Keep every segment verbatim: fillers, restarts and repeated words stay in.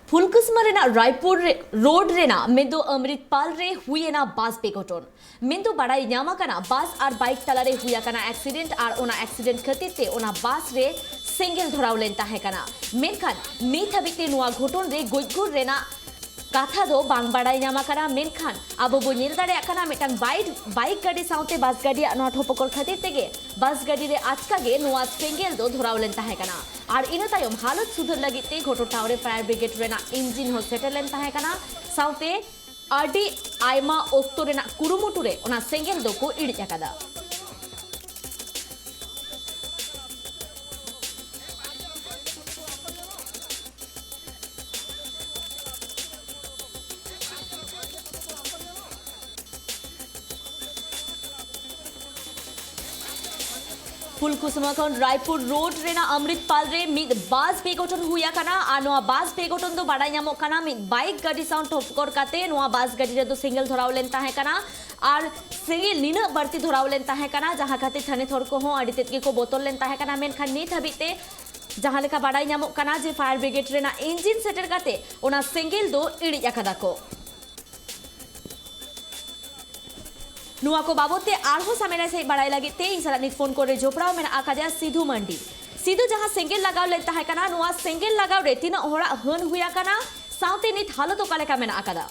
ᱯᱷᱩᱞᱠᱩᱥᱢᱟ ᱨᱮᱱᱟᱜ ᱨᱟᱭᱯᱩᱨ ᱨᱮ, ᱨᱳᱰ ᱨᱮᱱᱟᱜ ᱢᱮᱱᱫᱚ ᱟᱢᱨᱤᱛᱯᱟᱞ ᱨᱮ ᱦᱩᱭ ᱮᱱᱟ ᱵᱟᱥ ᱵᱮᱜᱷᱚᱴᱚᱱ᱾ ᱢᱮᱱᱫᱚ ᱵᱟᱲᱟᱭ ᱧᱟᱢ ᱟᱠᱟᱱᱟ, ᱵᱟᱥ ᱟᱨ ᱵᱟᱭᱤᱠ ᱛᱟᱞᱟᱨᱮ ᱦᱩᱭ ᱟᱠᱟᱱᱟ ᱮᱠᱥᱤᱰᱮᱱᱴ ᱟᱨ ᱚᱱᱟ ᱮᱠᱥᱤᱰᱮᱱᱴ ᱠᱷᱟᱹᱛᱤᱨ ᱛᱮ ᱚᱱᱟ ᱵᱟᱥ ᱨᱮ ᱥᱮᱸᱜᱮᱞ ᱫᱷᱚᱨᱟᱣ ᱞᱮᱱ ᱛᱟᱦᱮᱸ ᱠᱟᱱᱟ᱾ ᱢᱮᱱᱠᱷᱟᱱ ᱱᱤᱛ ᱦᱟᱹᱵᱤᱡ ᱛᱮ ᱱᱚᱣᱟ ᱜᱷᱚᱴᱚᱱ ᱨᱮ ᱜᱚᱡ ᱜᱩᱨ ᱨᱮᱱᱟᱜ ᱠᱟᱛᱷᱟ ᱫᱚ ᱵᱟᱝ ᱵᱟᱲᱟᱭ ᱧᱟᱢ ᱟᱠᱟᱱᱟ᱾ ᱢᱮᱱᱠᱷᱟᱱ ᱟᱵᱚ ᱵᱚ ᱧᱮᱞ ᱫᱟᱲᱮᱭᱟᱜ ᱠᱟᱱᱟ, ᱢᱤᱫᱴᱟᱝ ᱵᱟᱭᱤᱠ, ᱵᱟᱭᱤᱠ ᱜᱟᱹᱰᱤ ᱥᱟᱶᱛᱮ ᱵᱟᱥ ᱜᱟᱹᱰᱤᱭᱟᱜ ᱱᱚᱣᱟ ᱴᱷᱚᱯᱚᱠᱚᱨ ᱠᱷᱟᱹᱛᱤᱨ ᱛᱮᱜᱮ ᱵᱟᱥ ᱜᱟᱹᱰᱤ ᱨᱮ ᱟᱪᱠᱟ ᱜᱮ ᱱᱚᱣᱟ ᱥᱮᱸᱜᱮᱞ ᱫᱚ ᱫᱷᱚᱨᱟᱣ ᱞᱮᱱ ᱛᱟᱦᱮᱸ ᱠᱟᱱᱟ᱾ ᱟᱨ ᱤᱱᱟᱹ ᱛᱟᱭᱚᱢ ᱦᱟᱞᱚᱛ ᱥᱩᱫᱷᱟᱹᱨ ᱞᱟᱹᱜᱤᱫ ᱛᱮ ᱜᱷᱚᱴᱚᱱ ᱴᱷᱟᱶ ᱨᱮ ᱯᱷᱟᱭᱟᱨ ᱵᱨᱤᱜᱮᱰ ᱨᱮᱱᱟᱜ ᱤᱧᱡᱤᱱ ᱦᱚᱸ ᱥᱮᱴᱮᱨ ᱞᱮᱱ ᱛᱟᱦᱮᱸ ᱠᱟᱱᱟ᱾ ᱥᱟᱶᱛᱮ ᱟᱹᱰᱤ ᱟᱭᱢᱟ ᱚᱠᱛᱚ ᱨᱮᱱᱟᱜ ᱠᱩᱨᱩᱢᱩᱴᱩ ᱨᱮ ᱚᱱᱟ ᱥᱮᱸᱜᱮᱞ ᱫᱚᱠᱚ ᱤᱬᱤᱡ ᱟᱠᱟᱫᱟ᱾ ᱯᱷᱩᱞᱠᱩᱥᱢᱟ ᱠᱷᱚᱱ ᱨᱟᱭᱯᱩᱨ ᱨᱳᱰ ᱨᱮᱱᱟᱜ ᱟᱢᱨᱤᱛᱯᱟᱞ ᱨᱮ ᱢᱤᱫ ᱵᱟᱥ ᱵᱮᱜᱷᱚᱴᱚᱱ ᱦᱩᱭ ᱟᱠᱟᱱᱟ᱾ ᱟᱨ ᱱᱚᱣᱟ ᱵᱟᱥ ᱵᱮᱜᱷᱚᱴᱚᱱ ᱫᱚ ᱵᱟᱰᱟᱭ ᱧᱟᱢᱚᱜ ᱠᱟᱱᱟ, ᱢᱤᱫ ᱵᱟᱭᱤᱠ ᱜᱟᱹᱰᱤ ᱥᱟᱶ ᱴᱷᱚᱠᱠᱚᱨ ᱠᱟᱛᱮ ᱱᱚᱣᱟ ᱵᱟᱥ ᱜᱟᱹᱰᱤ ᱨᱮᱫᱚ ᱥᱮᱸᱜᱮᱞ ᱫᱷᱚᱨᱟᱣ ᱞᱮᱱ ᱛᱟᱦᱮᱸ ᱠᱟᱱᱟ᱾ ᱟᱨ ᱥᱮᱸᱜᱮᱞ ᱱᱤᱱᱟᱹᱜ ᱵᱟᱹᱲᱛᱤ ᱫᱷᱚᱨᱟᱣ ᱞᱮᱱ ᱛᱟᱦᱮᱸ ᱠᱟᱱᱟ, ᱡᱟᱦᱟᱸ ᱠᱷᱟᱹᱛᱤᱨ ᱛᱷᱟᱹᱱᱤᱛ ᱦᱚᱲ ᱠᱚᱦᱚᱸ ᱟᱹᱰᱤ ᱛᱮᱫ ᱜᱮᱠᱚ ᱵᱚᱛᱚᱨ ᱞᱮᱱ ᱛᱟᱦᱮᱸ ᱠᱟᱱᱟ᱾ ᱢᱮᱱᱠᱷᱟᱱ ᱱᱤᱛ ᱦᱟᱹᱵᱤᱡ ᱛᱮ ᱡᱟᱦᱟᱸ ᱞᱮᱠᱟ ᱵᱟᱰᱟᱭ ᱧᱟᱢᱚᱜ ᱠᱟᱱᱟ ᱡᱮ ᱯᱷᱟᱭᱟᱨ ᱵᱨᱤᱜᱮᱰ ᱨᱮᱱᱟᱜ ᱤᱧᱡᱤᱱ ᱥᱮᱴᱮᱨ ᱠᱟᱛᱮ ᱚᱱᱟ ᱥᱮᱸᱜᱮᱞ ᱫᱚ ᱤᱬᱤᱡ ᱟᱠᱟᱫᱟ ᱠᱚ᱾ ᱱᱚᱣᱟ ᱠᱚ ᱵᱟᱵᱚᱫ ᱛᱮ ᱟᱨᱦᱚᱸ ᱥᱟᱢᱮᱞᱟᱭ ᱥᱟᱺᱦᱤᱡ ᱵᱟᱲᱟᱭ ᱞᱟᱹᱜᱤᱫ ᱛᱮ ᱤᱧ ᱥᱟᱞᱟᱜ ᱱᱤᱛ ᱯᱷᱳᱱ ᱠᱚᱨᱮ ᱡᱚᱯᱲᱟᱣ ᱢᱮᱱᱟᱜ ᱟᱠᱟᱫᱮᱭᱟ ᱥᱤᱫᱷᱩ ᱢᱟᱱᱰᱤ᱾ ᱥᱤᱫᱷᱩ, ᱡᱟᱦᱟᱸ ᱥᱮᱸᱜᱮᱞ ᱞᱟᱜᱟᱣ ᱞᱮᱱ ᱛᱟᱦᱮᱸ ᱠᱟᱱᱟ, ᱱᱚᱣᱟ ᱥᱮᱸᱜᱮᱞ ᱞᱟᱜᱟᱣ ᱨᱮ ᱛᱤᱱᱟᱹᱜ ᱦᱚᱲᱟᱜ ᱦᱟᱹᱱ ᱦᱩᱭ ᱟᱠᱟᱱᱟ, ᱥᱟᱶᱛᱮ ᱱᱤᱛ ᱦᱟᱞᱚᱛ ᱚᱠᱟ ᱞᱮᱠᱟ ᱢᱮᱱᱟᱜ ᱟᱠᱟᱫᱟ?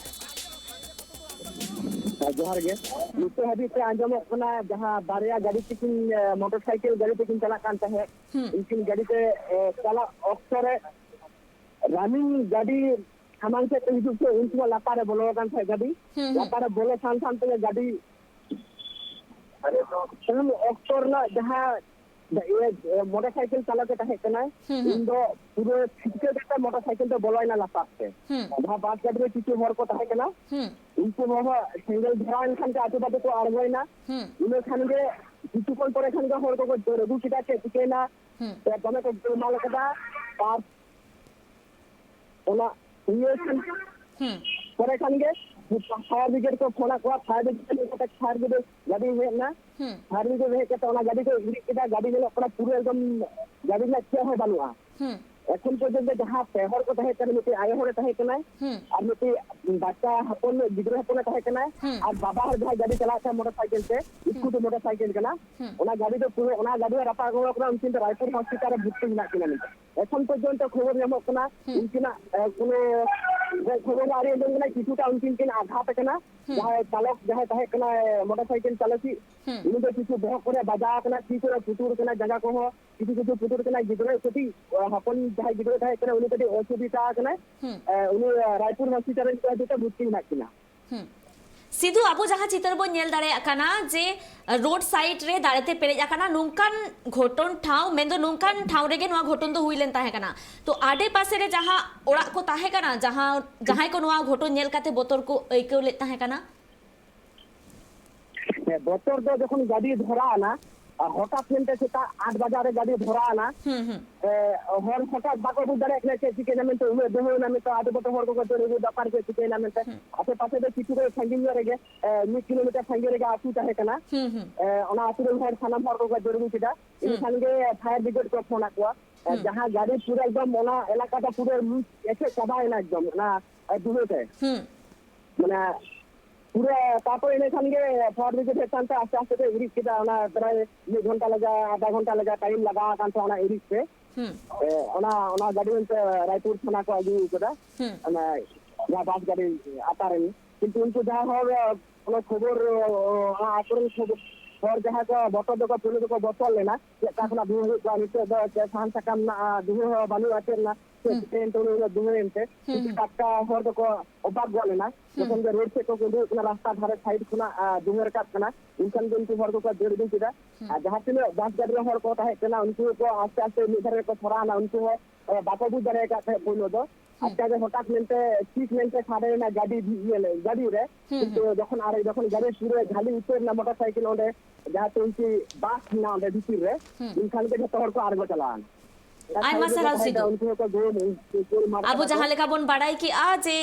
ᱦᱮᱸ, ᱡᱚᱦᱟᱨ ᱜᱮ᱾ ᱱᱤᱛᱚᱜ ᱦᱟᱹᱵᱤᱡ ᱛᱮ ᱟᱸᱡᱚᱢᱚᱜ ᱠᱟᱱᱟ, ᱡᱟᱦᱟᱸ ᱵᱟᱨᱭᱟ ᱜᱟᱹᱰᱤ ᱛᱮᱠᱤᱱ, ᱮ, ᱢᱚᱴᱚᱨ ᱥᱟᱭᱠᱮᱞ ᱜᱟᱹᱰᱤ ᱛᱮᱠᱤᱱ ᱪᱟᱞᱟᱜ ᱠᱟᱱ ᱛᱟᱦᱮᱸᱫ, ᱦᱩᱸ᱾ ᱩᱱᱠᱤᱱ ᱜᱟᱹᱰᱤ ᱛᱮ, ᱮ, ᱪᱟᱞᱟᱜ ᱚᱠᱛᱚ ᱨᱮ ᱨᱟᱱᱤᱝ ᱜᱟᱹᱰᱤ ᱥᱟᱢᱟᱝ ᱥᱮᱫ ᱛᱮ ᱦᱤᱡᱩᱜ ᱛᱮ ᱩᱱ ᱥᱚᱢᱚᱭ ᱞᱟᱛᱟᱨ ᱨᱮ ᱵᱚᱞᱚ ᱟᱠᱟᱱ ᱛᱟᱦᱮᱸᱫ ᱜᱟᱹᱰᱤ᱾ ᱦᱩᱸ, ᱦᱩᱸ᱾ ᱞᱟᱛᱟᱨ ᱨᱮ ᱵᱚᱞᱚ ᱥᱟᱶ ᱥᱟᱶ ᱛᱮᱜᱮ ᱜᱟᱹᱰᱤ, ᱩᱱ ᱚᱠᱛᱚ ᱨᱮᱱᱟᱜ ᱡᱟᱦᱟᱸ ᱤᱭᱟᱹ, ᱢᱚᱴᱚᱨ ᱥᱟᱭᱠᱮᱞ ᱪᱟᱞᱚᱠ ᱮ ᱛᱟᱦᱮᱸ ᱠᱟᱱᱟᱭ, ᱦᱩᱸ, ᱦᱩᱸ᱾ ᱩᱱ ᱫᱚ ᱯᱩᱨᱟᱹ ᱪᱷᱤᱴᱠᱟᱹ ᱠᱟᱛᱮ ᱢᱚᱴᱚᱨ ᱥᱟᱭᱠᱮᱞ ᱫᱚ ᱵᱚᱞᱚᱭᱮᱱᱟ ᱞᱟᱛᱟᱨ ᱛᱮ᱾ ᱦᱩᱸ᱾ ᱡᱟᱦᱟᱸ ᱵᱟᱥ ᱜᱟᱹᱰᱤ ᱨᱮ ᱠᱤᱪᱷᱩ ᱦᱚᱲ ᱠᱚ ᱛᱟᱦᱮᱸ ᱠᱟᱱᱟ, ᱦᱩᱸ᱾ ᱩᱱᱠᱩ ᱦᱚᱲ ᱦᱚᱸ ᱥᱮᱸᱜᱮᱞ ᱫᱷᱚᱨᱟᱣ ᱮᱱ ᱠᱷᱟᱱ ᱜᱮ ᱟᱹᱛᱩ ᱵᱟᱹᱛᱩ ᱠᱚ ᱟᱬᱜᱚᱭᱮᱱᱟ᱾ ᱦᱩᱸ᱾ ᱤᱱᱟᱹ ᱠᱷᱟᱱ ᱜᱮ ᱠᱤᱪᱷᱩ ᱠᱷᱚᱱ ᱯᱚᱨᱮ ᱠᱷᱟᱱ ᱜᱮ ᱦᱚᱲ ᱠᱚᱠᱚ ᱫᱟᱹᱲ ᱟᱹᱜᱩ ᱠᱮᱫᱟ, ᱪᱮᱫ ᱪᱤᱠᱟᱹᱭᱮᱱᱟ? ᱦᱩᱸ᱾ ᱛᱚ ᱫᱚᱢᱮ ᱠᱚ ᱜᱳᱞᱢᱟᱞ ᱠᱮᱫᱟ᱾ ᱛᱟᱨ ᱚᱱᱟ ᱤᱭᱟᱹ ᱠᱷᱟᱱ ᱦᱩᱸ᱾ ᱯᱚᱨᱮ ᱠᱷᱟᱱ ᱜᱮ ᱯᱷᱟᱭᱟᱨ ᱵᱨᱤᱜᱮᱰ ᱠᱚ ᱯᱷᱳᱱ ᱟᱫ ᱠᱚᱣᱟ, ᱯᱷᱟᱭᱟᱨ ᱵᱨᱤᱜᱮᱰ ᱦᱮᱡ ᱠᱟᱛᱮ ᱯᱷᱟᱭᱟᱨ ᱵᱨᱤᱜᱮᱰ ᱜᱟᱹᱰᱤ ᱦᱮᱡ ᱮᱱᱟ᱾ ᱦᱩᱸ᱾ ᱯᱷᱟᱭᱟᱨ ᱵᱨᱤᱜᱮᱰ ᱦᱮᱡ ᱠᱟᱛᱮ ᱚᱱᱟ ᱜᱟᱹᱰᱤ ᱠᱚ ᱤᱬᱤᱡ ᱠᱮᱫᱟ᱾ ᱜᱟᱹᱰᱤ ᱧᱮᱞᱚᱜ ᱠᱟᱱᱟ ᱯᱩᱨᱟᱹ ᱮᱠᱫᱚᱢ ᱜᱟᱹᱰᱤ ᱨᱮᱱᱟᱜ ᱪᱮᱫ ᱦᱚᱸ ᱵᱟᱹᱱᱩᱜᱼᱟ᱾ ᱦᱩᱸ᱾ ᱮᱠᱷᱚᱱ ᱯᱚᱨᱡᱚᱱᱛᱚ ᱡᱟᱦᱟᱸ ᱯᱮ ᱦᱚᱲ ᱠᱚ ᱛᱟᱦᱮᱸ ᱠᱟᱱᱟ, ᱢᱤᱫᱴᱮᱡ ᱟᱭᱳ ᱦᱚᱲᱮ ᱛᱟᱦᱮᱸ ᱠᱟᱱᱟᱭ, ᱦᱩᱸ᱾ ᱟᱨ ᱢᱤᱫᱴᱮᱡ ᱵᱟᱪᱪᱟ ᱦᱚᱯᱚᱱ, ᱜᱤᱫᱽᱨᱟᱹ ᱦᱚᱯᱚᱱᱮ ᱛᱟᱦᱮᱸ ᱠᱟᱱᱟᱭ, ᱦᱩᱸ᱾ ᱟᱨ ᱵᱟᱵᱟ ᱦᱚᱲ ᱡᱟᱦᱟᱸᱭ ᱜᱟᱹᱰᱤ ᱪᱟᱞᱟᱣᱮᱫ ᱛᱟᱦᱮᱸ ᱢᱚᱴᱚᱨ ᱥᱟᱭᱠᱮᱞ ᱛᱮ, ᱦᱩᱸ᱾ ᱥᱠᱩᱴᱤ ᱢᱚᱴᱚᱨ ᱥᱟᱭᱠᱮᱞ ᱠᱟᱱᱟ, ᱦᱩᱸ᱾ ᱚᱱᱟ ᱜᱟᱹᱰᱤ ᱫᱚ ᱯᱩᱨᱟᱹ, ᱚᱱᱟ ᱜᱟᱹᱰᱤ ᱨᱟᱯᱟᱜ ᱜᱚᱲᱚ ᱠᱟᱱᱟ, ᱩᱱᱠᱤᱱ ᱫᱚ ᱨᱟᱭᱯᱩᱨ ᱦᱚᱥᱯᱤᱴᱟᱞ ᱨᱮ ᱵᱷᱚᱨᱛᱤ ᱢᱮᱱᱟᱜ ᱠᱤᱱᱟ ᱢᱮᱱᱛᱮ᱾ ᱮᱠᱷᱚᱱ ᱯᱚᱨᱡᱚᱱᱛᱚ ᱠᱷᱚᱵᱚᱨ ᱧᱟᱢᱚᱜ ᱠᱟᱱᱟ, ᱦᱩᱸ᱾ ᱩᱱᱠᱤᱱᱟᱜ, ᱮ, ᱠᱳᱱᱳ ᱜᱚᱡ ᱠᱷᱚᱵᱚᱨ ᱫᱚ ᱟᱹᱣᱨᱤ ᱟᱸᱡᱚᱢ ᱠᱟᱱᱟ, ᱠᱤᱪᱷᱩᱴᱟ ᱩᱱᱠᱤᱱ ᱠᱤᱱ ᱟᱜᱷᱟᱛ ᱟᱠᱟᱱᱟ᱾ ᱦᱩᱸ᱾ ᱡᱟᱦᱟᱸᱭ ᱪᱟᱞᱚᱠ, ᱡᱟᱦᱟᱸᱭ ᱛᱟᱦᱮᱸ ᱠᱟᱱᱟᱭ ᱢᱚᱴᱚᱨ ᱥᱟᱭᱠᱮᱞ ᱪᱟᱞᱚᱠᱤᱡ, ᱦᱩᱸ᱾ ᱩᱱᱤ ᱫᱚ ᱠᱤᱪᱷᱩ ᱵᱚᱦᱚᱜ ᱠᱚᱨᱮ ᱵᱟᱡᱟᱣ ᱟᱠᱟᱱᱟ, ᱛᱤ ᱠᱚᱨᱮ ᱯᱩᱴᱩᱨ ᱠᱟᱱᱟ, ᱡᱟᱸᱜᱟ ᱠᱚᱦᱚᱸ ᱠᱤᱪᱷᱩ ᱠᱤᱪᱷᱩ ᱯᱩᱴᱩᱨ ᱠᱟᱱᱟ᱾ ᱜᱤᱫᱽᱨᱟᱹ ᱠᱟᱹᱴᱤᱡ, ᱟ, ᱦᱚᱯᱚᱱ ᱡᱟᱦᱟᱸᱭ ᱜᱤᱫᱽᱨᱟᱹ ᱛᱟᱦᱮᱸ ᱠᱟᱱᱟ, ᱩᱱᱤ ᱠᱟᱹᱴᱤᱡ ᱚᱥᱩᱵᱤᱫᱷᱟ ᱟᱠᱟᱱᱟᱭ᱾ ᱦᱩᱸ᱾ ᱮ, ᱩᱱᱤ, ᱟ, ᱨᱟᱭᱯᱩᱨ ᱦᱚᱥᱯᱤᱴᱟᱞ ᱨᱮ ᱱᱤᱛᱚᱜ ᱦᱟᱹᱵᱤᱡ ᱛᱮ ᱵᱷᱚᱨᱛᱤ ᱢᱮᱱᱟᱜ ᱠᱤᱱᱟ᱾ ᱦᱩᱸ᱾ ᱥᱤᱫᱷᱩ, ᱟᱵᱚ ᱡᱟᱦᱟᱸ ᱪᱤᱛᱟᱹᱨ ᱵᱚᱱ ᱧᱮᱞ ᱫᱟᱲᱮᱭᱟᱜ ᱠᱟᱱᱟ ᱡᱮ, ᱟ, ᱨᱳᱰ ᱥᱟᱭᱤᱰ ᱨᱮ ᱫᱟᱨᱮ ᱛᱮ ᱯᱮᱨᱮᱡ ᱟᱠᱟᱱᱟ ᱱᱚᱝᱠᱟᱱ ᱜᱷᱚᱴᱚᱱ ᱴᱷᱟᱶ, ᱢᱮᱱᱫᱚ ᱱᱚᱝᱠᱟᱱ ᱴᱷᱟᱶ ᱨᱮᱜᱮ ᱱᱚᱣᱟ ᱜᱷᱚᱴᱚᱱ ᱫᱚ ᱦᱩᱭ ᱞᱮᱱ ᱛᱟᱦᱮᱸ ᱠᱟᱱᱟ᱾ ᱛᱚ, ᱟᱰᱮ ᱯᱟᱥᱮ ᱨᱮ ᱡᱟᱦᱟᱸ ᱚᱲᱟᱜ ᱠᱚ ᱛᱟᱦᱮᱸ ᱠᱟᱱᱟ, ᱡᱟᱦᱟᱸ, ᱡᱟᱦᱟᱸᱭ ᱠᱚ ᱱᱚᱣᱟ ᱜᱷᱚᱴᱚᱱ ᱧᱮᱞ ᱠᱟᱛᱮ ᱵᱚᱛᱚᱨ ᱠᱚ ᱟᱹᱭᱠᱟᱹᱣ ᱞᱮᱫ ᱛᱟᱦᱮᱸ ᱠᱟᱱᱟ? ᱦᱮᱸ, ᱵᱚᱛᱚᱨ ᱫᱚ ᱡᱚᱠᱷᱚᱱ ᱜᱟᱹᱰᱤ ᱫᱷᱚᱨᱟᱣ ᱮᱱᱟ, ᱟᱨ ᱦᱚᱴᱟᱛ ᱢᱮᱱᱛᱮ ᱥᱮᱛᱟᱜ ᱟᱴ ᱵᱟᱡᱟᱨ ᱨᱮ ᱜᱟᱹᱰᱤ ᱫᱷᱚᱨᱟᱣ ᱮᱱᱟ᱾ ᱦᱩᱸ, ᱦᱩᱸ᱾ ᱮ, ᱦᱚᱲ ᱦᱚᱴᱟᱛ ᱵᱟᱠᱚ ᱵᱩᱡᱽ ᱫᱟᱲᱮᱭᱟᱜ ᱠᱟᱱᱟ ᱪᱮᱫ ᱪᱤᱠᱟᱹᱭᱮᱱᱟ ᱢᱮᱱᱛᱮ, ᱩᱱᱟᱹᱜ ᱫᱩᱦᱟᱹᱣ ᱮᱱᱟ ᱢᱮᱱᱛᱮ, ᱟᱹᱰᱤ ᱵᱚᱛᱚᱨ ᱦᱚᱲ ᱠᱚᱠᱚ ᱫᱟᱹᱲ ᱟᱹᱜᱩ ᱫᱚᱨᱠᱟᱨ ᱪᱮᱫ ᱪᱤᱠᱟᱹᱭᱮᱱᱟ ᱢᱮᱱᱛᱮ᱾ ᱦᱩᱸ᱾ ᱟᱥᱮ ᱯᱟᱥᱮ ᱫᱚ ᱠᱤᱪᱷᱩ ᱠᱚ ᱥᱟᱺᱜᱤᱧ ᱧᱚᱜ ᱨᱮᱜᱮ, ᱮ, ᱢᱤᱫ ᱠᱤᱞᱳᱢᱤᱴᱟᱨ ᱥᱟᱺᱜᱤᱧ ᱨᱮᱜᱮ ᱟᱹᱛᱩ ᱛᱟᱦᱮᱸ ᱠᱟᱱᱟ᱾ ᱦᱩᱸ, ᱦᱩᱸ᱾ ᱮ, ᱚᱱᱟ ᱟᱹᱛᱩ ᱨᱮᱱ ᱦᱚᱲ, ᱥᱟᱱᱟᱢ ᱦᱚᱲ ᱠᱚᱠᱚ ᱫᱟᱹᱲ ᱟᱹᱜᱩ ᱠᱮᱫᱟ᱾ ᱦᱩᱸ᱾ ᱤᱱᱟᱹ ᱠᱷᱟᱱ ᱜᱮ ᱯᱷᱟᱭᱟᱨ ᱵᱨᱤᱜᱮᱰ ᱠᱚ ᱯᱷᱳᱱ ᱟᱫ ᱠᱚᱣᱟ᱾ ᱮ, ᱦᱩᱸ᱾ ᱡᱟᱦᱟᱸ ᱜᱟᱹᱰᱤ ᱯᱩᱨᱟᱹ ᱮᱠᱫᱚᱢ ᱚᱱᱟ ᱮᱞᱟᱠᱟ ᱫᱚ ᱯᱩᱨᱟᱹ ᱢᱤᱫ ᱮᱥᱮᱫ ᱪᱟᱵᱟᱭᱮᱱᱟ ᱮᱠᱫᱚᱢ ᱚᱱᱟ, ᱮ, ᱫᱩᱦᱟᱹ ᱛᱮ᱾ ᱦᱩᱸ᱾ ᱢᱟᱱᱮ ᱯᱩᱨᱟᱹ, ᱛᱟᱨᱯᱚᱨ ᱤᱱᱟᱹ ᱠᱷᱟᱱ ᱜᱮ ᱯᱷᱟᱭᱟᱨ ᱵᱨᱤᱜᱮᱰ ᱦᱮᱡ ᱠᱟᱱᱛᱮ ᱟᱥᱛᱮ ᱟᱥᱛᱮ ᱛᱮ ᱤᱨᱤᱡ ᱠᱮᱫᱟ᱾ ᱚᱱᱟ ᱯᱨᱟᱭ ᱢᱤᱫ ᱜᱷᱚᱱᱴᱟ ᱞᱮᱠᱟ, ᱟᱫᱷᱟ ᱜᱷᱚᱱᱴᱟ ᱞᱮᱠᱟ ᱴᱟᱭᱤᱢ ᱞᱟᱜᱟᱣ ᱟᱠᱟᱱ ᱛᱟᱦᱮᱸ ᱚᱱᱟ ᱤᱨᱤᱡ ᱛᱮ᱾ ᱦᱩᱸ᱾ ᱮ, ᱚᱱᱟ, ᱚᱱᱟ ᱜᱟᱹᱰᱤ ᱚᱱᱛᱮ ᱨᱟᱭᱯᱩᱨ ᱛᱷᱟᱱᱟ ᱠᱚ ᱟᱹᱜᱩ ᱠᱟᱫᱟ᱾ ᱦᱩᱸ᱾ ᱚᱱᱟ ᱡᱟᱦᱟᱸ ᱵᱟᱥ ᱜᱟᱹᱰᱤ ᱟᱛᱟᱨ ᱮᱱ᱾ ᱠᱤᱱᱛᱩ ᱩᱱᱠᱩ ᱡᱟᱦᱟᱸ ᱦᱚᱲ, ᱚᱱᱟ ᱠᱷᱚᱵᱚᱨ, ᱚᱱᱟ ᱟᱛᱳ ᱨᱮᱱ ᱠᱷᱚᱵᱚᱨ, ᱦᱚᱲ ᱡᱟᱦᱟᱸᱭ ᱠᱚ ᱵᱚᱛᱚᱨ ᱫᱚᱠᱚ, ᱯᱳᱭᱞᱳ ᱫᱚᱠᱚ ᱵᱚᱛᱚᱨ ᱞᱮᱱᱟ, ᱪᱮᱫ ᱞᱮᱠᱟ ᱦᱩᱸ᱾ ᱠᱷᱚᱱᱟᱜ ᱫᱷᱩᱣᱟᱹ ᱦᱩᱭᱩᱜ ᱠᱟᱱᱟ, ᱱᱤᱛᱚᱜ ᱫᱚ ᱪᱮᱫ ᱥᱟᱦᱟᱱ ᱥᱟᱠᱟᱢ ᱨᱮᱱᱟᱜ, ᱟ, ᱫᱷᱩᱣᱟᱹ ᱦᱚᱸ ᱵᱟᱹᱱᱩᱜᱼᱟ, ᱪᱮᱫ ᱨᱮᱱᱟᱜ᱾ ᱦᱩᱸ᱾ ᱪᱤᱠᱟᱹᱭᱮᱱ ᱛᱮ ᱩᱱᱤ ᱩᱱᱟᱹᱜ ᱫᱩᱦᱟᱹᱭᱮᱱ ᱛᱮ? ᱦᱩᱸ᱾ ᱠᱤᱪᱷᱩ ᱴᱟᱴᱠᱟ ᱦᱚᱲ ᱫᱚᱠᱚ ᱚᱵᱟᱠ ᱜᱚᱫ ᱞᱮᱱᱟ᱾ ᱦᱩᱸ᱾ ᱡᱚᱠᱷᱚᱱ ᱜᱮ ᱨᱳᱰ ᱥᱮᱫ ᱠᱚ ᱩᱰᱩᱠ ᱠᱟᱱᱟ, ᱨᱟᱥᱛᱟ ᱫᱷᱟᱨᱮ ᱥᱟᱭᱤᱰ ᱠᱷᱚᱱᱟᱜ, ᱟ, ᱫᱩᱦᱟᱹ ᱨᱟᱠᱟᱵ ᱠᱟᱱᱟ, ᱩᱱᱠᱷᱟᱱ ᱜᱮ ᱩᱱᱠᱩ ᱦᱚᱲ ᱫᱚᱠᱚ ᱫᱟᱹᱲ ᱤᱫᱤ ᱠᱮᱫᱟ᱾ ᱦᱩᱸ᱾ ᱟᱨ ᱡᱟᱦᱟᱸ ᱛᱤᱱᱟᱹᱜ ᱵᱟᱥ ᱜᱟᱹᱰᱤ ᱨᱮ ᱦᱚᱲ ᱠᱚ ᱛᱟᱦᱮᱸ ᱠᱟᱱᱟ, ᱩᱱᱠᱩ ᱦᱚᱸᱠᱚ ᱟᱥᱛᱮ ᱟᱥᱛᱮ ᱢᱤᱫ ᱫᱷᱟᱨᱮ ᱨᱮᱠᱚ ᱥᱚᱨᱟᱣᱱᱟ, ᱩᱱᱠᱩ ᱦᱚᱸ, ᱟ, ᱵᱟᱠᱚ ᱵᱩᱡᱽ ᱫᱟᱲᱮ ᱟᱠᱟᱫ ᱛᱟᱦᱮᱸᱫ ᱯᱳᱭᱞᱳ ᱫᱚ᱾ ᱦᱩᱸ᱾ ᱟᱪᱠᱟ ᱜᱮ ᱦᱚᱴᱟᱛ ᱢᱮᱱᱛᱮ ᱪᱤᱠ ᱢᱮᱱᱛᱮ ᱥᱟᱰᱮᱭᱮᱱᱟ ᱜᱟᱹᱰᱤ, ᱤᱭᱟᱹ ᱨᱮ, ᱜᱟᱹᱰᱤ ᱨᱮ᱾ ᱦᱩᱸ, ᱠᱤᱱᱛᱩ ᱦᱩᱸ᱾ ᱡᱚᱠᱷᱚᱱ ᱟᱨ, ᱡᱚᱠᱷᱚᱱ ᱜᱟᱹᱰᱤ ᱯᱩᱨᱟᱹ ᱡᱷᱟᱹᱞᱤ ᱩᱛᱟᱹᱨ ᱮᱱᱟ ᱢᱚᱴᱚᱨ ᱥᱟᱭᱠᱮᱞ ᱚᱸᱰᱮ, ᱡᱟᱦᱟᱸ ᱛᱮ ᱩᱱᱠᱤ ᱵᱟᱥ ᱢᱮᱱᱟᱜᱼᱟ ᱚᱸᱰᱮ ᱵᱷᱤᱛᱤᱨ ᱨᱮ, ᱦᱩᱸ᱾ ᱩᱱᱠᱷᱟᱱ ᱜᱮ ᱡᱷᱚᱛᱚ ᱦᱚᱲ ᱠᱚ ᱟᱬᱜᱚ ᱪᱟᱞᱟᱣᱮᱱᱟ᱾ ᱟᱭᱢᱟ ᱥᱟᱭᱠᱮᱞ ᱥᱟᱨᱦᱟᱣ ᱛᱟᱦᱮᱸ ᱠᱟᱱᱟ, ᱥᱤᱫᱩ᱾ ᱩᱱᱠᱩ ᱦᱚᱸᱠᱚ ᱜᱳᱞ, ᱜᱳᱞ ᱢᱟᱨ ᱟᱵᱚ ᱠᱟᱱᱟ ᱠᱚ᱾ ᱡᱟᱦᱟᱸ ᱞᱮᱠᱟ ᱵᱚᱱ ᱵᱟᱲᱟᱭ ᱠᱮᱜᱼᱟ ᱡᱮ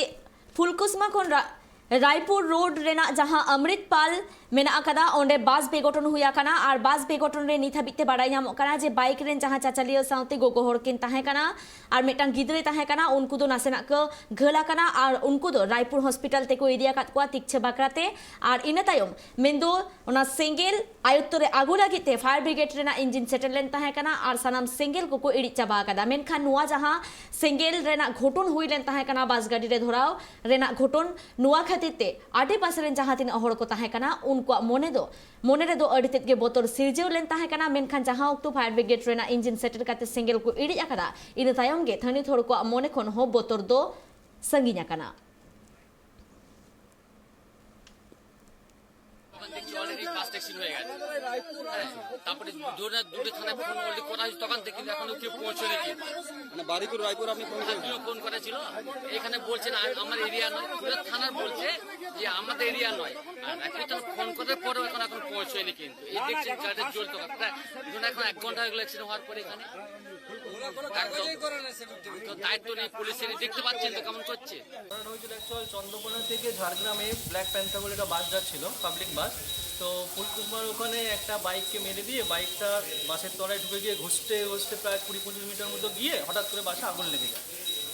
ᱯᱷᱩᱞᱠᱩᱥᱢᱟ ᱠᱷᱚᱱ ᱨᱟ-, ᱨᱟᱭᱯᱩᱨ ᱨᱳᱰ ᱨᱮᱱᱟᱜ ᱡᱟᱦᱟᱸ ᱚᱢᱨᱤᱛᱯᱟᱞ ᱢᱮᱱᱟᱜ ᱟᱠᱟᱫᱟ, ᱚᱸᱰᱮ ᱵᱟᱥ ᱵᱮᱜᱷᱚᱴᱚᱱ ᱦᱩᱭ ᱟᱠᱟᱱᱟ᱾ ᱟᱨ ᱵᱟᱥ ᱵᱮᱜᱷᱚᱴᱚᱱ ᱨᱮ ᱱᱤᱛ ᱦᱟᱹᱵᱤᱡ ᱛᱮ ᱵᱟᱲᱟᱭ ᱧᱟᱢᱚᱜ ᱠᱟᱱᱟ ᱡᱮ ᱵᱟᱭᱤᱠ ᱨᱮᱱ ᱡᱟᱦᱟᱸ ᱪᱟᱪᱟᱞᱤᱭᱟᱹ ᱥᱟᱶᱛᱮ ᱜᱚᱜᱚ ᱦᱚᱲ ᱠᱤᱱ ᱛᱟᱦᱮᱸ ᱠᱟᱱᱟ ᱟᱨ ᱢᱤᱫᱴᱟᱝ ᱜᱤᱫᱽᱨᱟᱹᱭ ᱛᱟᱦᱮᱸ ᱠᱟᱱᱟ, ᱩᱱᱠᱩ ᱫᱚ ᱱᱟᱥᱮᱱᱟᱜ ᱠᱚ ᱜᱷᱟᱹᱞ ᱟᱠᱟᱱᱟ ᱟᱨ ᱩᱱᱠᱩ ᱫᱚ ᱨᱟᱭᱯᱩᱨ ᱦᱚᱥᱯᱤᱴᱟᱞ ᱛᱮᱠᱚ ᱤᱫᱤ ᱟᱠᱟᱫ ᱠᱚᱣᱟ ᱛᱤᱠᱪᱷᱟᱹ ᱵᱟᱠᱷᱨᱟᱛᱮ᱾ ᱟᱨ ᱤᱱᱟᱹ ᱛᱟᱭᱚᱢ ᱢᱮᱱᱫᱚ ᱚᱱᱟ ᱥᱮᱸᱜᱮᱞ ᱟᱭᱚᱛᱛᱚ ᱨᱮ ᱟᱹᱜᱩ ᱞᱟᱹᱜᱤᱫ ᱛᱮ ᱯᱷᱟᱭᱟᱨ ᱵᱨᱤᱜᱮᱰ ᱨᱮᱱᱟᱜ ᱤᱧᱡᱤᱱ ᱥᱮᱴᱮᱨ ᱞᱮᱱ ᱛᱟᱦᱮᱸ ᱠᱟᱱᱟ ᱟᱨ ᱥᱟᱱᱟᱢ ᱥᱮᱸᱜᱮᱞ ᱠᱚᱠᱚ ᱤᱲᱤᱡ ᱪᱟᱵᱟ ᱟᱠᱟᱫᱟ᱾ ᱢᱮᱱᱠᱷᱟᱱ ᱱᱚᱣᱟ ᱡᱟᱦᱟᱸ ᱥᱮᱸᱜᱮᱞ ᱨᱮᱱᱟᱜ ᱜᱷᱚᱴᱚᱱ ᱦᱩᱭ ᱞᱮᱱ ᱛᱟᱦᱮᱸ ᱠᱟᱱᱟ, ᱵᱟᱥ ᱜᱟᱹᱰᱤ ᱨᱮ ᱫᱷᱚᱨᱟᱣ ᱨᱮᱱᱟᱜ ᱜᱷᱚᱴᱚᱱ, ᱱᱚᱣᱟ ᱠᱷᱟᱹᱛᱤᱨ ᱛᱮ ᱟᱰᱮᱯᱟᱥᱮ ᱨᱮᱱ ᱡᱟᱦᱟᱸ ᱛᱤᱱᱟᱹᱜ ᱦᱚᱲ ᱠᱚ ᱛᱟᱦᱮᱸ ᱠᱟᱱᱟ, ᱩᱱᱠᱩᱣᱟᱜ ᱢᱚᱱᱮ ᱫᱚ, ᱢᱚᱱᱮ ᱨᱮᱫᱚ ᱟᱹᱰᱤ ᱛᱮᱫ ᱜᱮ ᱵᱚᱛᱚᱨ ᱥᱤᱨᱡᱟᱹᱣ ᱞᱮᱱ ᱛᱟᱦᱮᱸ ᱠᱟᱱᱟ᱾ ᱢᱮᱱᱠᱷᱟᱱ ᱡᱟᱦᱟᱸ ᱚᱠᱛᱚ ᱯᱷᱟᱭᱟᱨ ᱵᱨᱤᱜᱮᱰ ᱨᱮᱱᱟᱜ ᱤᱧᱡᱤᱱ ᱥᱮᱴᱮᱨ ᱠᱟᱛᱮ ᱥᱮᱸᱜᱮᱞ ᱠᱚ ᱤᱲᱤᱡ ᱟᱠᱟᱫᱟ, ᱤᱱᱟᱹ ᱛᱟᱭᱚᱢ ᱜᱮ ᱛᱷᱟᱹᱱᱤᱛ ᱦᱚᱲ ᱠᱚᱣᱟᱜ ᱢᱚᱱᱮ ᱠᱷᱚᱱ ᱦᱚᱸ ᱵᱚᱛᱚᱨ ᱫᱚ ᱥᱟᱺᱜᱤᱧ ᱟᱠᱟᱱᱟ᱾ দোকান দেখছি অলরেডি ফার্স্ট অ্যাক্সিডেন্ট হয়ে গেছে। হ্যাঁ, তারপরে দুটো দুটো থানায় ফোন অলরেডি করা হয়েছে, তখন দেখি এখনো কেউ পৌঁছয়নি। কিন্তু মানে বারুইপুর রায়পুর আপনি ফোন করেন? আমিও ফোন করেছিল, এখানে বলছে না, আমার এরিয়া নয়, পুরো থানার বলছে যে আমাদের এরিয়া নয়। আর এখন তো ফোন করার পরেও এখন এখন পৌঁছয়নি। কিন্তু এই দেখছেন গাড়িটা জ্বলতে প্রায় ধরুন এখন এক ঘন্টা হয়ে গেলো অ্যাক্সিডেন্ট হওয়ার পরে এখানে। একদম। তো দায়িত্ব নেই পুলিশের, দেখতে পাচ্ছেন তো কেমন করছে। ঘটনাটা হয়েছিল অ্যাকচুয়াল চন্দ্রকোনা থেকে ঝাড়গ্রামে ব্ল্যাক প্যান্থার বলে একটা বাস যাচ্ছিল, পাবলিক বাস। তো ফুলকুসুমার ওখানে একটা বাইককে মেরে দিয়ে বাইকটা বাসের তলায় ঢুকে গিয়ে ঘষতে ঘষতে প্রায় কুড়ি পঁচিশ মিনিটের মতো গিয়ে হঠাৎ করে বাসে আগুন লেগে যায়।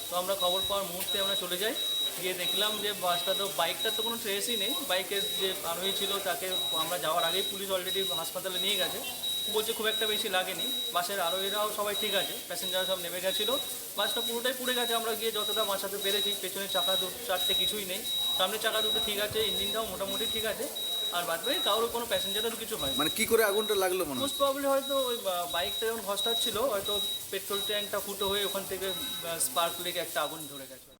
তো আমরা খবর পাওয়ার মুহূর্তে আমরা চলে যাই, গিয়ে দেখলাম যে বাসটা তো, বাইকটার তো কোনো ট্রেসই নেই। বাইকের যে আরোহী ছিল তাকে আমরা যাওয়ার আগেই পুলিশ অলরেডি হাসপাতালে নিয়ে গেছে। বলছে খুব একটা বেশি লাগেনি, বাসের আরোহীরাও সবাই ঠিক আছে, প্যাসেঞ্জার সব নেমে গেছিলো। বাসটা পুরোটাই পুড়ে গেছে। আমরা গিয়ে যতটা বাঁচাতে পেরেছি, পেছনের চাকা দু চারটে কিছুই নেই, সামনের চাকা দুটো ঠিক আছে, ইঞ্জিনটাও মোটামুটি ঠিক আছে। আর বাদ বাকি কারোর কোনো প্যাসেঞ্জারের কিছু হয়নি। মানে কি করে আগুনটা লাগলো মনে হচ্ছে? মোস্ট প্রবাবলি হয়তো ওই বা- বাইকটা যখন ঘষাচ্ছিল, হয়তো পেট্রোল ট্যাঙ্কটা ফুটো হয়ে ওখান থেকে স্পার্ক লেগে একটা আগুন ধরে গেছে।